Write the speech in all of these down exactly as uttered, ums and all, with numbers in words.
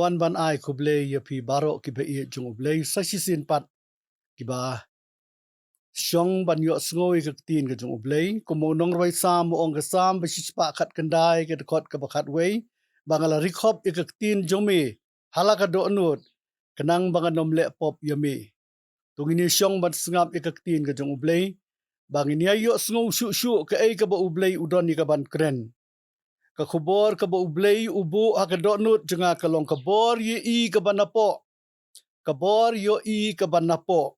Wan ban ai khublei ïa phi baroh kiba ïeit jong U Blei, sa shisien pat kiba shong ban ïohsngew ïa ka ktien ka jong U Blei. Kum u nongrwai Salm u ong, ka Salm ba shispah khatkhyndai, ka dkhot kaba khatwei, ba nga la rikhop ïa ka ktien jong me ha la ka dohnud, khnang ba ngan ym leh pop ïa me. To ngin ïa shong ban sngap ïa ka ktien ka jong U Blei, ba ngin ïa ïohsngew shuh shuh kaei kaba U Blei u don ïa ka ban kren. Ka khubor kaba U Blei u buh ha ka dohnud jong nga ka long ka bor ïohi kaba napoh. Ka bor ïohi kaba napoh.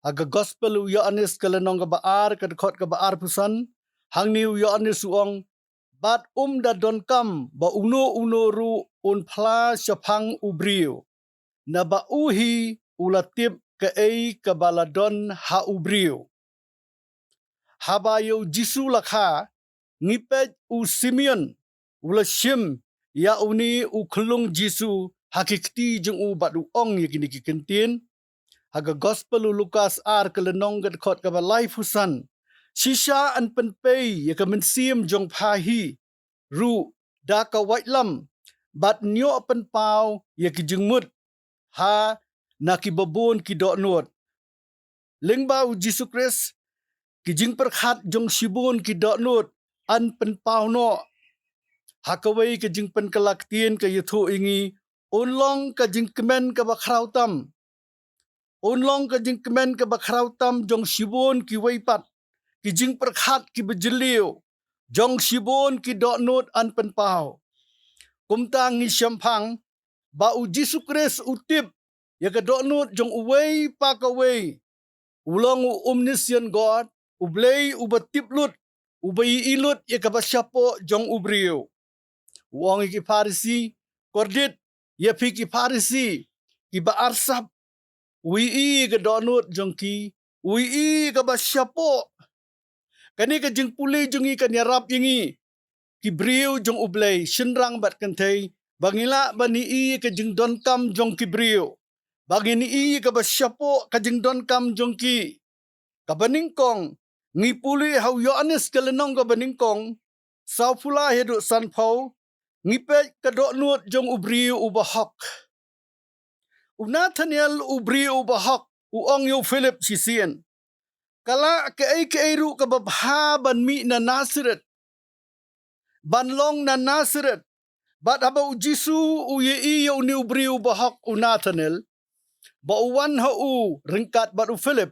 Ha ka Gospel u Ïoannis ka lynnong kaba ar, ka dkhot kaba arphew san, hangne u Ïoannis u ong, bad um da donkam ba uno uno ruh un phla shaphang u briew, naba u hi u la tip kaei kaba la don ha u briew. Haba ïa U Jisu la kha, ngi peit u Simeon u la shim ïa une u khyllung Jisu ha ki kti jong u bad u ong ïa kine ki kyntien. Ha ka Gospel u Lukas ar, ka lynnong ka dkhot kaba laiphew san, shisha yn pynpei ïa ka mynsiem jong pha hi ruh da ka waitlam, bad yn ïoh pynpaw ïa ki jingmut ha na kiba bun ki dohnud. Lyngba U Jisu Khrist, ki jingpyrkhat jong shibun ki dohnud yn pynpaw noh. Ha kawei ka jingpynkylla ktien ka ïathuh ïa ngi, un long ka jingkmen kaba khraw tam. Un long ka jingkmen kaba khraw tam jong shibun kiwei pat ki jingpyrkhat kiba jylliew jong shibun ki dohnud yn pynpaw. Kumta ngi shemphang ba U Jisu Khrist u tip ïa ka dohnud jong uwei pa kawei. U long u omniscient God, U Blei uba tip lut, uba ïohi lut ïa kaba shapoh jong u briew. U ong ïa ki Pharisi, kordit ïa phi ki Pharisi kiba arsap. U ïohi ïa ka dohnud jong ki, u ïohi ïa kaba shapoh. Kane ka jingpule jong ngi kan ïarap ïa ngi ki briew jong U Blei, shynrang bad kynthei, ba ngin lah ban ïohi ïa ka jingdonkam jong ki briew, ba ngin ïohi ïa kaba shapoh ka jingdonkam jong ki. Kaba nyngkong, ngi pule ha u Ïoannis ka lynnong kaba nyngkong, sawphew lai haduh sanphew, ngi peit ka dohnud jong u briew uba hok. U Nathanael u briew uba hok, u ong ïa u Philip shisien, ka lah kaei kaei ruh kaba bha ban mih na Nasareth, ban long na Nasareth. Bad haba U Jisu u ïohi ïa une u briew uba hok, u Nathanael, ba u wan ha u ryngkat bad u Philip,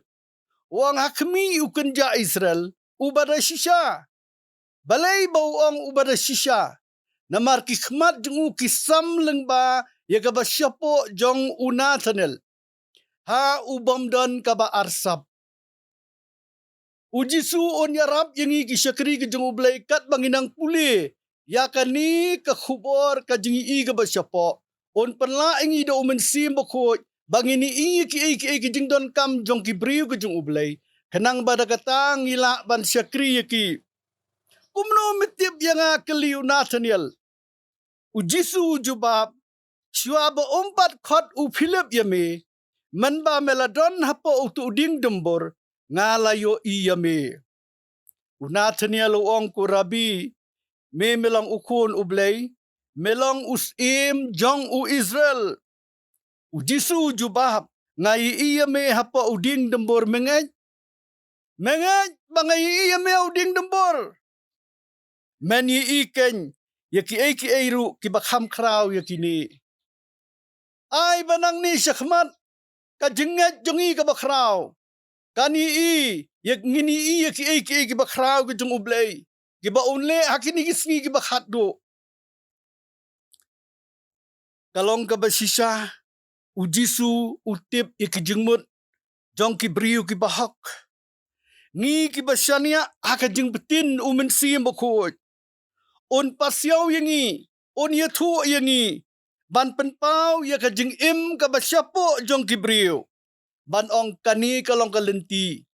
u ong, ha khmih u kynja Israel uba da shisha. Balei ba u ong uba da shisha? Namar ki khmat jong u ki sam lyngba ïa kaba shapoh jong u Nathanael, ha u bym don kaba arsap. U Jisu un ïarap ïa ngi ki shakri ki jong U Blei katba ngi nang pule ïa kane ka khubor ka jingïohi kaba shapoh. Un pynlah ïa ngi da u Mynsiem Bakhuid ba ngin ïohi ïa kiei kiei ki jingdonkam jong ki briew ki jong U Blei, khnang ba da kata ngi lah ban shakri ïa ki. Kumno me tip ïa nga? kylli u Nathanael. U Jisu u jubab, shuwa ba um pat khot u Philip ïa me, mynba me la don hapoh utu u dieng dymbur, nga la ïohi ïa me. U Nathanael u ong, ko Rabbi, me me long u Khun U Blei, me long u Syiem jong u Israel. U Jisu u jubab, nga ïohi ïa me hapoh u dieng dymbur, me ngeit? Me ngeit ba nga ïohi ïa me ha u dieng dymbur? Men ïohi keiñ ïa kiei kiei ruh kiba kham khraw ïa kine. Ai ba nangne shakhmat ka jingngeit jong ngi kaba khraw kan ïohi ïa, ngin ïohi ïa kiei kiei kiba khraw ki jong U Blei, kiba un leh ha kine ki sngi kiba khatduh. Ka long kaba shisha, U Jisu u tip ïa ki jingmut jong ki briew kiba hok. Ngi kiba shaniah ha ka jingbtin u Mynsiem Bakhuid, un pasiaw ïa ngi, un ïathuh ïa ngi, ban pynpaw ïa ka jingim kaba shapoh jong ki briew, ban ong, kane ka long ka lynti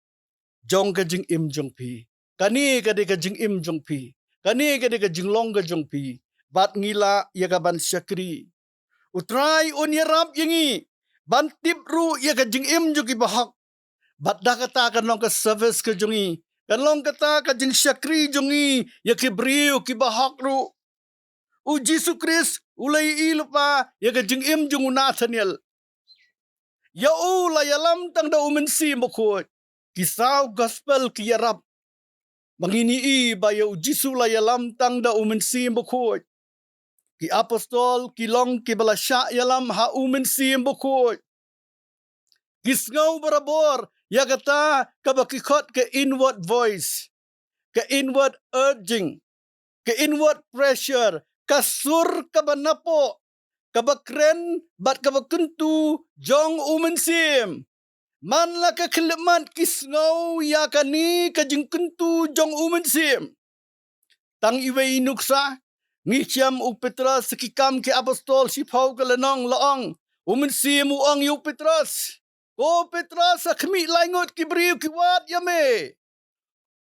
jong ka jingim jong phi. Kane ka dei ka jingim jong phi. Kane ka dei ka jinglong ka jong phi. Bad ngi lah ïa ka ban shakri. U Trai un ïarap ïa ngi ban tip ruh ïa ka jingim jong kiba hok. Bad da kata kan long ka service ka jong ngi, kan long kata ka jingshakri jong ngi ïa ki briew kiba hok ruh. U Jisu Khrist u la ïohi lypa ïa ka jingim jong u Nathaniel. Ïa u la ïalam tang da u Mynsiem Bakhuid. Ki saw gospel ki ïarap. Ba ngin ïohi ba ïa u Jisu la ïalam tang da u Mynsiem Bakhuid. Ki apostol ki long kiba la shah ïalam ha u Mynsiem Bakhuid. Ki sngew barabor ïa kata kaba ki khot ka inward voice, ka inward urging, ka inward pressure, ka sur kaba napoh, kaba kren bad kaba kyntu jong u Mynsiem. Man la ka khyllipmat ki sngew ïa kane ka jingkyntu jong u Mynsiem. Tang iwei i nuksa, ngi shem u Petros ha Ki Kam ki Apostol shiphew ka lynnong la ong, u Mynsiem u ong ïa u Petros, "Ko Petros, ha khmih lai ngut ki briew ki wad ïa me."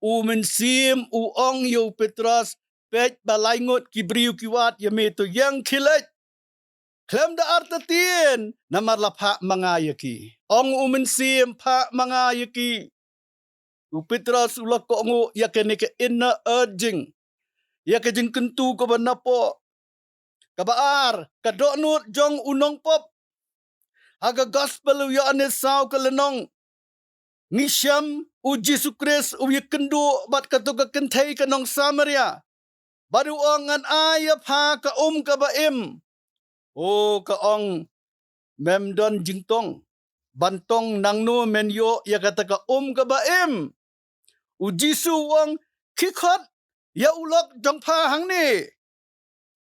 U Mynsiem u ong ïa u Petros, "Peit ba lai ngut ki briew ki wad ïa me, to ïeng khie leit. Khlem da artatien, namar la phah ma nga ïa ki." Ong u Mynsiem, "Phah ma nga ïa ki." U Petros u la kohnguh ïa kane ka inner urging, ïa ka jingkyntu kaba napoh. Kaba ar, ka dohnud jong u nongpop. Ha ka gospel u Ïoannis saw ka lynnong, ngi shem u Jisu Khrist u ïakynduh bad kato ka kynthei ka nong Samaria. Bad u ong, "Ngan ai ïa pha ka um kaba im." O, ka ong, "Mem don jingtong ban tong nangno men ïoh ïa kata ka um kaba im." U Jisu u ong, "Khie khot ïa u lok jong pha hangne."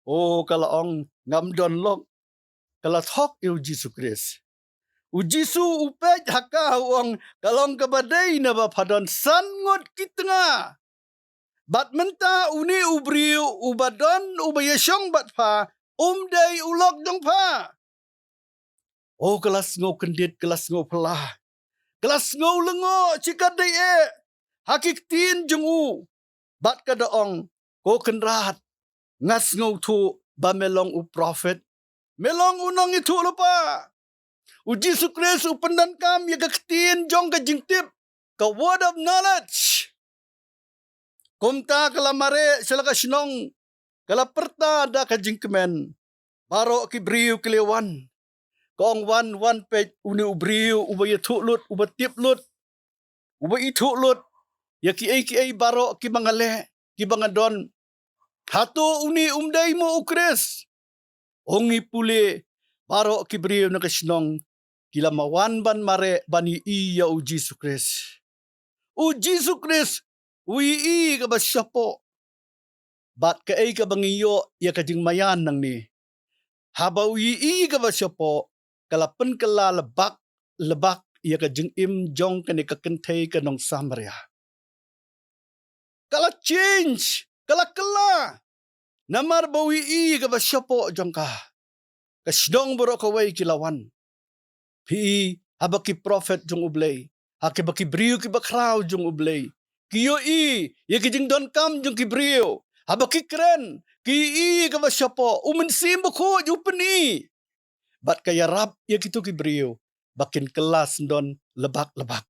O, ka la ong, "Ngam don lok." Ka la thok ïa u Jisu Khrist. U Jisu u peit ha ka, u ong, "Ka long kaba dei naba pha don san ngut ki tnga. Bad mynta une u briew uba don uba ïashong bad pha um dei u lok jong pha." O, ka la sngew kyndit, ka la sngew phylla, ka la sngew lyngngoh shikatdei eh ha ki ktien jong u. Bad ka da ong, "Ko Kynrad, nga sngewthuh ba me long u prophet. Me long u nongïathuhlypa." U Jisu Khrist u pyndonkam ïa ka ktien jong ka jingtip, ka word of knowledge. Kumta ka la mareh sha la ka shnong, ka la pyrta da ka jingkmen. Baroh ki briew ki la wan. Ka ong, "Wan, wan peit une u briew uba ïathuh lut, uba tip lut, uba ithuh lut ïa kiei kiei baroh kiba nga leh, kiba nga don. Hato une um dei mo u Khrist?" O, ngi pule, baroh ki briew na ka shnong ki la ma wan ban mareh ban ïohi ïa u Jisu Khrist. U Jisu Khrist u ïohi kaba shapoh. Bad kaei kaba ngi ïoh ïa ka jingmaïan nangne, haba u ïohi kaba shapoh, ka la pynkylla lebak lebak ïa ka jingim jong kane ka kynthei ka nong Samaria. Ka la change, ka la kylla. Namar ba u ïohi kaba shapoh jong ka. Ka shnong baroh kawei ki la wan. Phi i, haba ki prophet jong U Blei, ha kiba ki briew kiba khraw jong U Blei, ki ïohi ïa ki jingdonkam jong ki briew, haba ki kren, ki ïohi kaba shapoh, U Mynsiem Bakhuid u pyni. Bad ka ïarap ïa kito ki briew ba kin kylla syndon lebak lebak.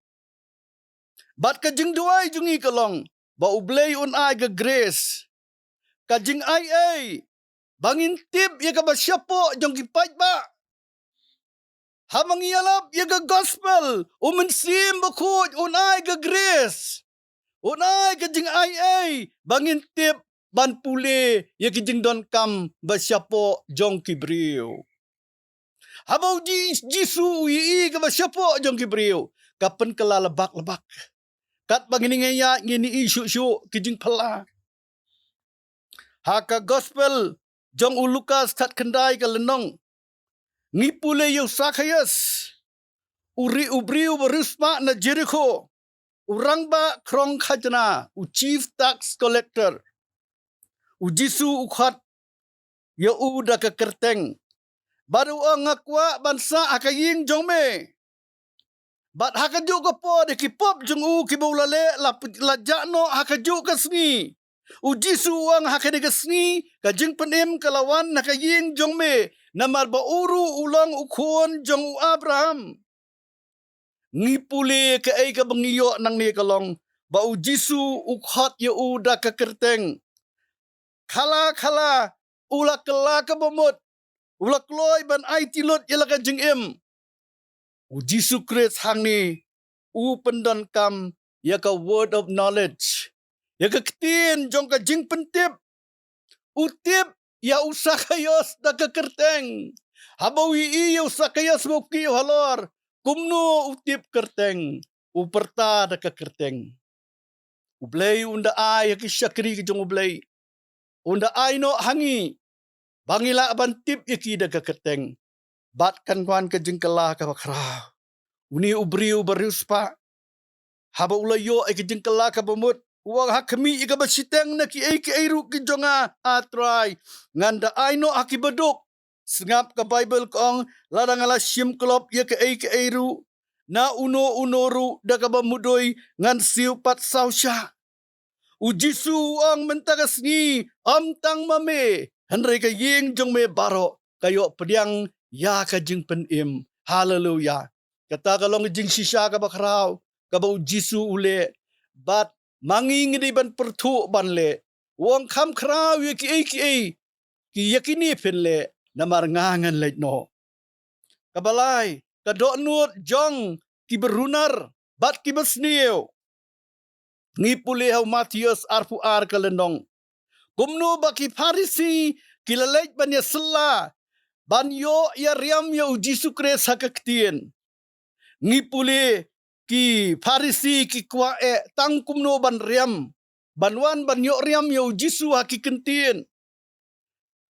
Bad ka jingduwai jong ngi ka long ba U Blei un ai ka grace, ka jingai ei ba ngin tip ïa kaba shapoh jong ki paidbah. Haba ngi ïalap ïa ka gospel, U Mynsiem Bakhuid un ai ka grace, un ai ka jingai ei ba ngin tip ban pule ïa ki jingdonkam ba shapoh jong ki briew. Haba u Ji-, Jisu u ïohi kaba shapoh jong ki briew, ka pynkylla lebak lebak. Katba ngin ïa ngin ïohi shuh shuh ki jingphylla. Ha ka gospel jong u Lukas khatkhyndai ka lynnong, ngi pule ïa u Sakhaios, u ri-, u briew ba riewspah na Jerikho, u rangbah krong khajna, u chief tax collector. U Jisu u khot ïa u da ka kyrteng, bad u ong, "Nga kwah ban sah ha ka ïing jong me." Bad ha kajuh ka por ïa ki pop jong u kiba u la leh la p-, la jah noh ha kajuh ka sngi. U Jisu u ong, "Ha kane ka sngi ka jingpynim ka la wan ha ka ïing jong me, namar ba u ruh u long u khun jong u Abraham." Ngi pule, kaei kaba ngi ïoh nangne ka long ba u Jisu u khot ïa u da ka kyrteng. Khala khala u la kylla kaba mut u la kloi ban aiti lut ïa la ka jingim. U Jisu Khrist hangne u pyndonkam ïa ka word of knowledge, ïa ka ktien jong ka jingpyntip. U tip ïa u Sakaios da ka kyrteng. Haba u ïohi ïa u Sakaios ba u kiew halor, kumno u tip kyrteng? U pyrta da ka kyrteng. U Blei un da ai ha ki shakri ki jong U Blei, un da ai noh ha ngi ba ngi lah ban tip ïa ki da ka kyrteng. Bad kan wan ka jingkylla kaba khraw. Une u briew ba riewspah, haba u la ïoh ïa ka jingkylla kaba mut, u ong ha khmih ïa kaba shiteng na kiei kiei ruh ki jong nga, A Trai. Ngan da ai noh ha ki baduk. Sngap, ka Baibl ka ong, lada nga la shim klop ïa kaei kaei ruh na uno uno ruh da kaba mudui, ngan siew pat saw shah. U Jisu u ong mynta ka sngi, ym tang ma me, hynrei ka ïing jong me baroh ka ïoh pdiang ïa ka jingpynim. Haleluya. Kata ka long ka jingshisha kaba khraw kaba u Jisu u leh. Bad ma ngi ngi dei ban pyrthuh ban leh. U ong kham khraw ïa kiei kiei, ki ïa kine phin leh, namar nga ngan leit noh. Kaba lai, ka dohnud jong kiba runar bad kiba sniew. Ngi pule ha u Mathaios arphew ar ka lynnong. Kumno ba ki Pharisi ki la leit ban ïasylla ban ïoh ïariam ïa u Jisu Khrist ha ka ktien. Ngi pule ki Pharisi ki kwah eh tang kumno ban riam, ban wan ban ïoh riam ïa u Jisu ha ki kyntien.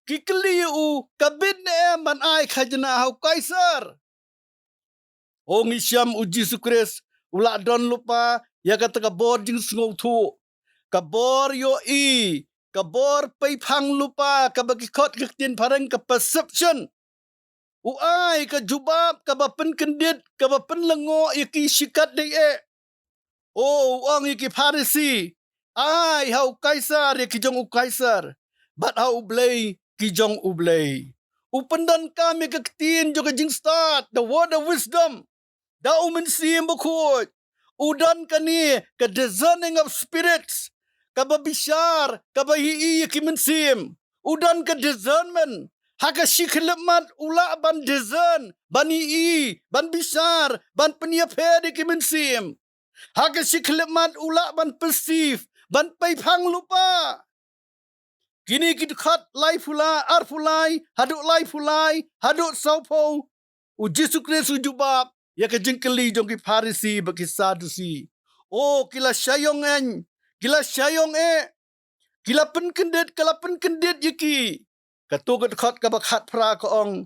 Ki kylli ïa u, ka bit ne em ban ai khajna ha u Kaisar? O ngi shem u Jisu Khrist u la don lypa ïa kata ka bor jingsngewthuh, ka bor ïohi, ka bor peiphang lypa, kaba ki khot ka ktien phareng ka perception. U ai ka jubab kaba pynkyndit, kaba pynlyngngoh ïa ki shikatdei eh. O, u ong ïa ki Pharisi, ai ha u Kaisar ïa ki jong u Kaisar, bad ha u Blei ki jong u Blei. U pyndonkam ïa ka ktien jong ka jingstad, the word of wisdom, da u Mynsiem Bakhuid. U don kane ka discerning of spirits, kaba bishar, kaba ïohi ïa ki mynsiem. U don ka discernment. Ha ka shi khyllipmat u lah ban discern, ban ïohi, ban bishar, ban pynïapher ïa ki mynsiem. Ha ka shi khyllipmat u lah ban perceive, ban peiphang lypa. Kine ki dkhot laiphew lai, arphew lai, haduh laiphew lai, haduh sawphew. U Jisu Khrist u jubab ïa ka jingkylli jong ki Pharisi bad ki Sadusi. O, ki la shah ïong-eh, ki la shah ïong-eh, ki la pynkyndit, ka la pynkyndit ïa ki. Kato ka dkhot kaba khatphra ka ong,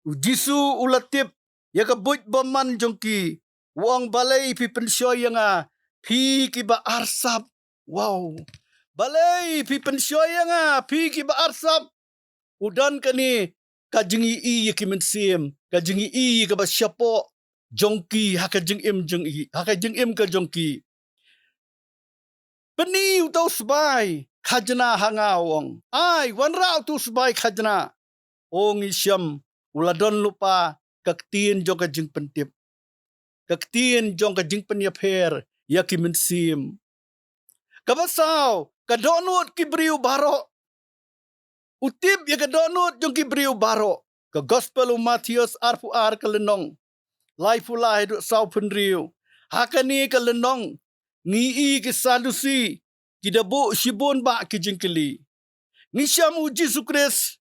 u Jisu u la tip ïa ka buit bymman jong ki. U ong, balei phi pynshoi ïa nga, phi kiba arsap. Wow. Balei phi pynshoi ïa nga, phi kiba arsap. U don kane ka jingïohi ïa ki mynsiem, ka jingïohi kaba shapoh jong ki, ha ka jingim jong i, ha ka jingim ka jong ki. Pyni uto u sbai khajna ha nga, u ong. Ai, wanrah uto u sbai khajna. O ngi shem, u la don lypa ka ktien jong ka jingpyntip, ka ktien jong ka jingpynïapher ïa ki mynsiem. Kaba saw, ka dohnud ki briew baroh. U tip ïa ka dohnud jong ki briew baroh. Ka Gospel u Mathaios arphew ar ka lynnong, laiphew lai haduh sawphew hynriew. Ha kane ka lynnong ngi ïohi ki Sadusi ki da buh shibun bah ki jingkylli. Ngi shem u Jisu Khrist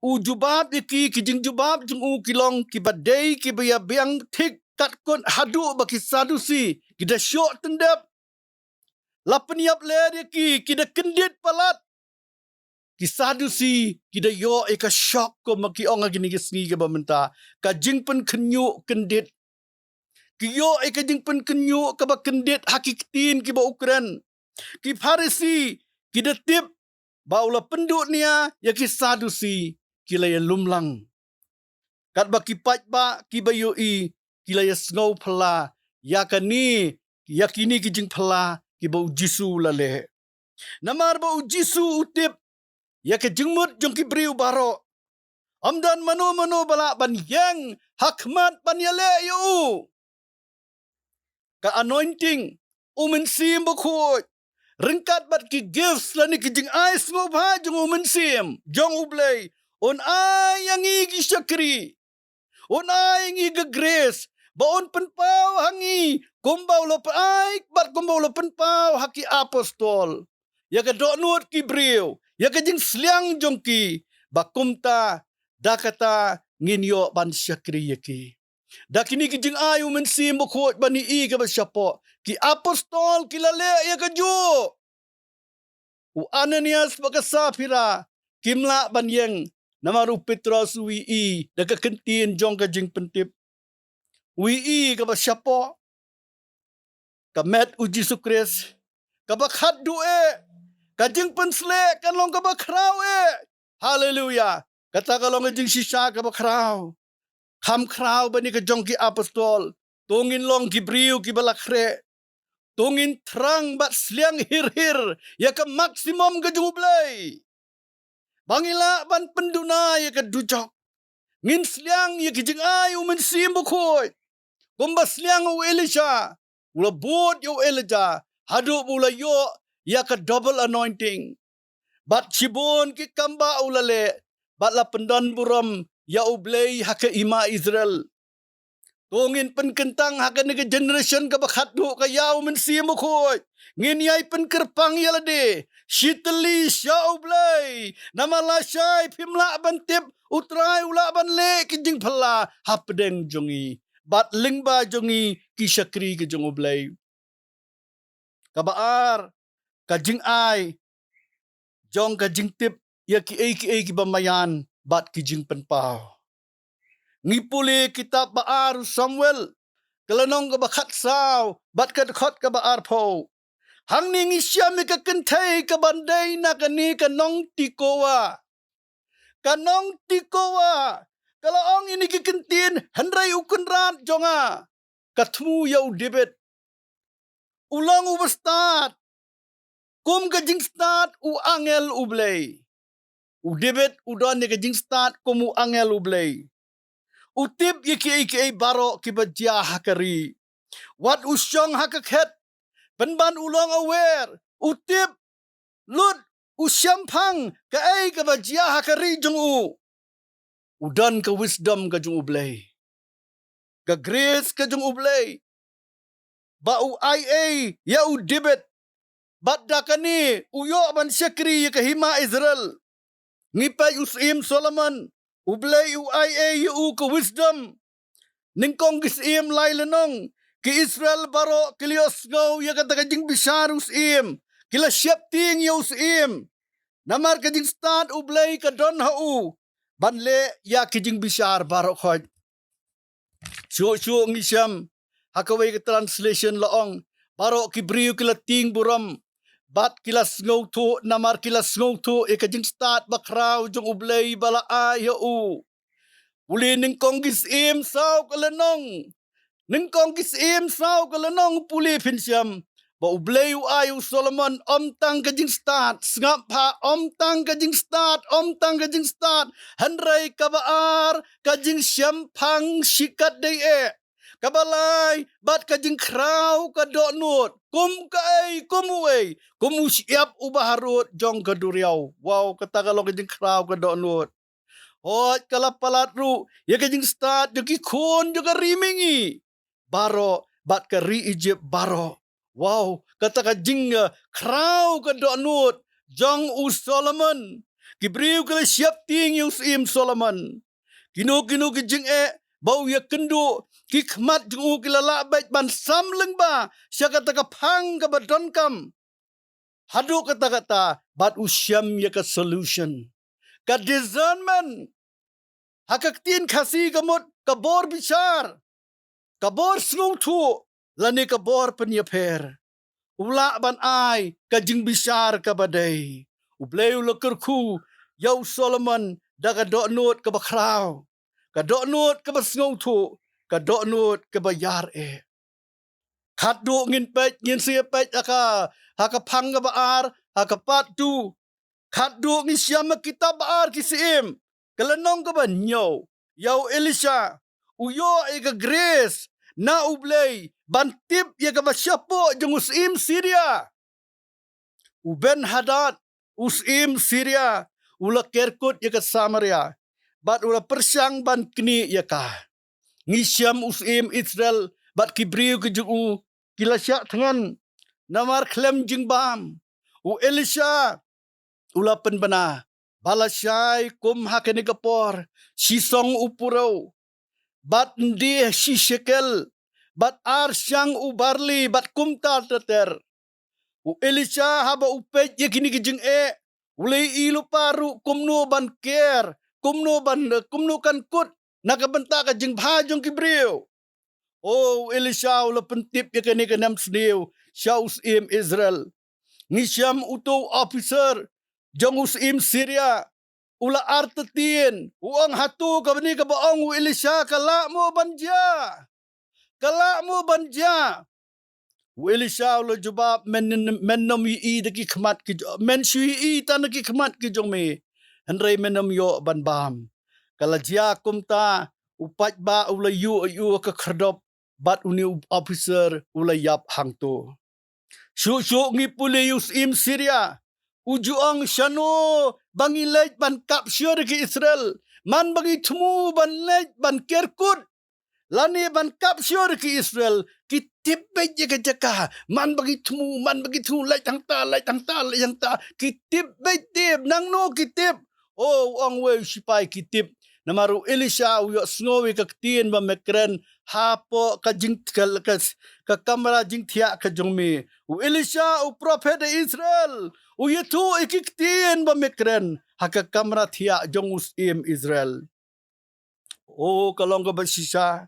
u jubab ïa ki, ki jingjubab jong u ki long kiba dei kiba ïa biang thik katkum haduh ba ki Sadusi ki da shoh tyndep. La pynïap leh ïa ki, ki da kyndit palat. Ki Sadusi ki da ïoh ïa ka shock, kumba ki ong ha kine ki sngi kiba mynta, ka jingpynkhynñiuh kyndit. Ki ïoh ïa ka jingpynkhynñiuh kaba kyndit ha ki ktien kiba u kren. Ki Pharisi ki da tip ba u la pynduh nia ïa ki Sadusi, ki la ïalumlang. Katba ki paidbah kiba ïohi ki la ïasngew phylla ïa kane, ïa kine ki jingphylla kiba u Jisu u la leh. Namar ba u Jisu u tip ïa ka jingmut jong ki briew baroh. Ym don mano mano ba lah ban ïeng ha khmat ban ïaleh ïa u. Ka anointing, u Mynsiem Bakhuid, ryngkat bad ki gifts lane ki jingai sngewbha jong u Mynsiem jong U Blei, Un ai ïa ngi ki shakri. Un ai ïa ngi ka grace. Ba un pynpaw ha ngi. Kumba u la pyn-, ai, bad kumba u la pynpaw ha ki apostol. Ïa ka dohnud ki briew. Ïa ka jingsliang jong ki. Ba kumta, da kata ngin ïoh ban shakri ïa ki. Da kine ki jingai u Mynsiem Bakhuid ban ïohi kaba shapoh. Ki apostol ki la leh ïa kajuh. U Ananias bad ka Saphira, kim lah ban ïeng, namar u Petros u ïohi, da ka kyntien jong ka jingpyntip. U ïohi kaba shapoh, ka met u Jisu Khrist, kaba khatduh eh, ka jingpynsleh, kan long kaba khraw eh. Haleluya. Kata ka long ka jingshisha kaba khraw. Kham khraw ban ïa ka jong ki apostol. To ngin long ki briew kiba la khreh. To ngin thrang bad sliang hir hir. Ïa ka maximum ka jong u Blei. Ba ngin lah ban pynduna ïa ka dujok. Ngin sliang ïa ki jingai u Mynsiem Bakhuid. Kumba sliang u Elisha. U la bud ïa u Elijah. Haduh ba u la ïoh ïa ka double anointing. Bad shibun ki kam ba u la leh. Bad la pyndonburom ïa u Blei ha ka hima Israel. To ngin pynkyntang ha kane ka generation kaba khatduh ka ïa u Mynsiem Bakhuid. Ngin ïai pynkyrpang ïa lade. Shitylli sha u Blei. Namar lashai phim lah ban tip u Trai u lah ban leh ki jingphylla hapdeng jong ngi. Bad lyngba jong ngi ki shakri ki jong u Blei. Kaba ar, ka jingai, jong ka jingtip, ïa kiei kiei kiba maïan, bad ki jingpynpaw. Ngi pule kitab ba ar u Samuel, ka lynnong kaba khatsaw, bad ka dkhot kaba arphew. Hangne ngi shem ïa ka kynthei kaban dei na kane ka nong Tekoa. Ka nong Tekoa, ka la ong ïa kine ki kyntien hynrei u kynrad jong nga. Ka thmu ïa u David. U long uba stad. Kum ka jingstad u angel u Blei. U David u don ïa ka jingstad kum u angel u Blei. U tip ïa kiei kiei baroh kiba jia ha ka ri. Wat u shong ha ka khet. Pynban u long aware. U tip. Lut u shemphang kaei kaba jia ha ka ri jong u. U don ka wisdom ka jong u Blei. Ka grace ka jong u Blei. Ba u ai ei ïa u David. Bad da kane u ïoh ban shakri ïa ka hima Israel. Ngi peit u Syiem Solomon. U Blei u ai ei ïa u ka wisdom. Nyngkong ki Syiem lai lynnong. Ki Israel baroh ki la ïohsngew ïa kata ka jingbishar u Syiem. Ki la sheptieng ïa u Syiem. Namar ka jingstad u Blei ka don ha u. Ban leh ïa ki jingbishar baroh khoit. Shuh shuh ngi shem. Ha kawei ka translation la ong. Baroh ki briew ki la tieng burom. Bad ki la sngewthuh namar ki la sngewthuh ïa ka jingstad bakhraw jong u Blei ba la ai ha u. Pule Nyngkong ki Syiem saw ka lynnong. Nyngkong ki Syiem saw ka lynnong pule phin shem. Ba u Blei u ai u Solomon ym tang ka jingstad. Sngap ha ym tang ka jingstad, ym tang ka jingstad. Hynrei kaba ar ka jingshemphang shikatdei eh. Kaba lai bad ka jingkhraw ka dohnud. Kum kaei, kum uei. Kum u shyiap uba harud jong ka duriaw. Wow, kata ka long ka jingkhraw ka dohnud. Hooid ka la palat ruh, ïa ka jingstad, jong ki khun, jong ka ri mihngi. Baroh, bad ka ri Egypt baroh. Wow, kata ka jing, eh, khraw ka dohnud, jong u Solomon. Ki briew ki la sheptieng ïa u Syiem Solomon. Kino kino ki jingeh, ba u ïakynduh, ki khmat jong u ki la lah beit ban sam lyngba, sha kata ka phang kaba donkam. Haduh katta katta, bad u shem ïa ka solution. Ka discernment. Ha ka ktien Khasi ka mut, ka bor bishar. Ka bor sngewthuh, lane ka bor pynïapher. U lah ban ai, ka jingbishar kaba dei. U Blei u la kyrkhu, ïa u Solomon, da ka dohnud kaba khraw. Ka dohnud kaba sngewthuh, ka dohnud kaba ïar eh. Khatduh ngin peit, ngin sa ïa peit ha ka, ha ka phang kaba ar, ha ka part two. Khatduh ngin shem ha kitab ba ar ki Syiem. Ka lynnong kaba hynñiew. Ïa u Elisha. U ïoh ïa ka grace. Na u Blei. Ban tip ïa kaba shapoh jong u Syiem Syria. U Ben-hadad, u Syiem Syria, u la kerkut ïa ka Samaria, bad u la pyrshang ban knieh ïa ka. Ngi shem u syiem Israel bad ki briew ki jong u ki la shah thngan namar khlem jingbam. U Elisha u la pynbna ba la shai kum ha kane ka por, shi song u purew, bad ndih shi shekel, bad ar shang u barli, bad kumta ter ter. U Elisha haba u peit ïa kine ki jingeh, u la ïohi lypa ruh kumno ban ker, kumno ban, kumno kan kut na ka bynta ka jingbha jong ki briew. O, u Elisha u la pyntip ïa kane ka nemsniew sha u syiem Israel. Ngi shem uto u officer jong u syiem Syria u la artatien, u ong, hato kane kaba ong u Elisha ka lah mo ban jia? Ka lah mo ban jia? U Elisha u la jubab, men, men nym ïohi da ki khmat ki jo-, men shu ïohi tang da ki khmat ki jong me, hynrei men nym ïoh ban bam. Ka la jia kumta, u paidbah u la ïuh ïuh ka khyrdop, bad une u officer u la ïap hangto. Shuh shuh ngi pule ïa u syiem Syria, u ju ong, shano ba ngi leit ban kap shuh ïa ki Israel, man ba ngi thmu ban leit ban kerkut, lane ban kap shuh ïa ki Israel, ki tip beit ïa ka jaka, man ba ngi thmu, man ba ngi thmu, leit hangta, leit hangta, leit hangta, ki tip beit, tip, nangno ki tip? O, u ong, wei u sipai, ki tip. Namar u Elisha u ïohsngew ïa ka ktien ba me kren hapoh ka jing, ka, ka, ka kamra jingthiah ka jong me. U Elisha u prophet Israel u ïathuh ïa ki ktien ba me kren ha ka kamra thiah jong u syiem Israel. O, ka long kaba shisha.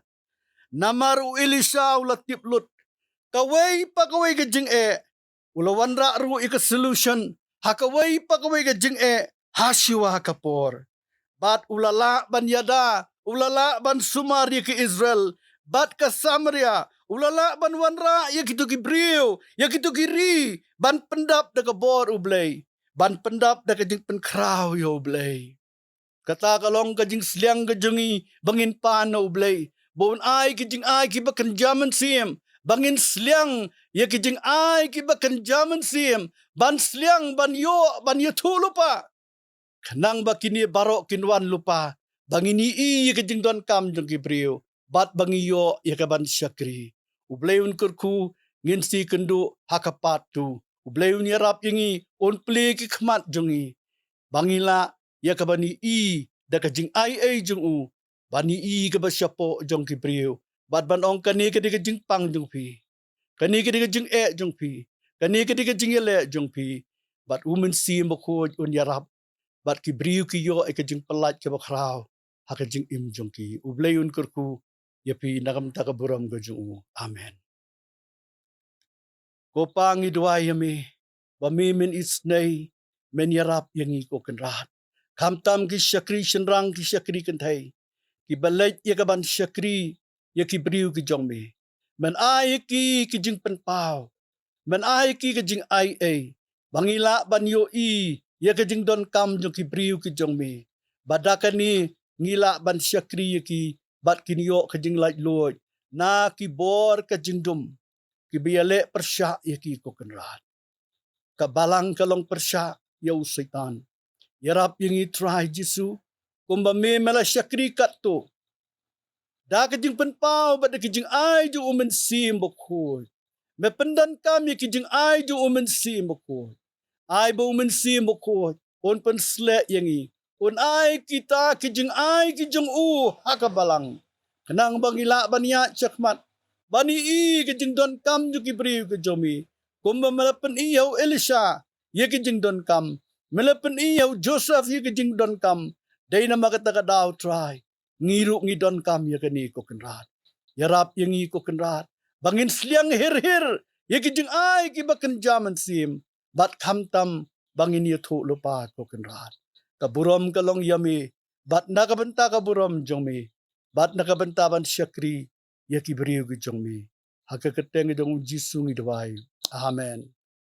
Namar u Elisha u la tip lut kawei pa kawei ka jingeh, u la wanrah ruh ïa ka solution ha kawei pa kawei ka jingeh ha shuwa ka por. Bad u la lah ban ïada, u la lah ban sumar ïa ki Israel bad ka Samaria, u la lah ban wanrah ïa kito ki briew, ïa kito ki ri, ban pyndap da ka bor U Blei, ban pyndap da ka jingpynkhraw ïa U Blei. Kata ka long ka jingsliang ka jong ngi ba ngin pan na U Blei, ba un ai ki jingai kiba kynja mynsiem, ba ngin sliang ïa ki jingai kiba kynja mynsiem, ban sliang, ban ïoh, ban ïathuh lypa. Khnang ba kine baroh kin wan lypa, ba ngin ïohi ïa ka jingdonkam jong ki briew, bad ba ngin ïoh ïa ka ban shakri. U Blei un kyrkhu, ngin sa ïakynduh ha ka part two. U Blei un ïarap ïa ngi, un plie ki khmat jong ngi, ba ngin lah ïa ka ban ïohi da ka jingai ei jong u, ban ïohi kaba shapoh jong ki briew, bad ban ong, kane ka dei ka jingpang jong phi, kane ka dei ka jingeh jong phi, kane ka dei ka jingïaleh jong phi. Bad U Mynsiem Bakhuid un ïarap, bad ki briew ki ïoh ïa ka jingpyllait kaba khraw ha ka jingim jong ki. U Blei un kyrkhu ïa phi na ka bynta ka burom ka jong u. Amen. Ko Pa, ngi duwai ïa me ba me men isynei, men ïarap ïa ngi, ko Kynrad. Khamtam ki shakri shynrang, ki shakri kynthei, kiba leit ïa ka ban shakri ïa ki briew ki jong me, men ai ïa ki ki jingpynpaw, men ai ïa ki ki jingai ei, ba ngi lah ban ïohi ïa ka jingdonkam jong ki briew ki jong me, ba da kane ngi lah ban shakri ïa ki, bad kin ïoh ka jinglaitluid na ki bor ka jingdum kiba ïaleh pyrshah ïa ki, ko Kynrad. Ka balang ka long pyrshah ïa u Soitan. Ïarap ïa ngi, Trai Jisu, kumba me, me la shakri katto da ka jingpynpaw bad da ka jingai jong U Mynsiem Bakhuid. Me pyndonkam ïa ka jingai jong U Mynsiem Bakhuid. Ai ba U Mynsiem Bakhuid un pynsleh ïa ngi, un ai kita ki jingai ki jong u ha ka balang, khnang ba ngi lah ban ïaid shakhmat, ban ïohi ka jingdonkam jong ki briew ki jong me, kumba me la pyni ïa u Elisha ïa ka jingdonkam, me la pyni ïa u Joseph ïa ka jingdonkam. Dei namar kata ka daw, Trai, ngi ruh ngi donkam ïa kane, ko Kynrad. Ïarap ïa ngi, ko Kynrad, ba ngin sliang hir hir ïa ki jingai kiba kynja mynsiem, bad khamtam ba ngin ïathuh lypa, ko Kynrad. Ka burom ka long ïa me, bad na ka bynta ka burom jong me, bad na ka bynta ban shakri ïa ki briew ki jong me. Ha ka kyrteng jong U Jisu ngi duwai. Amen.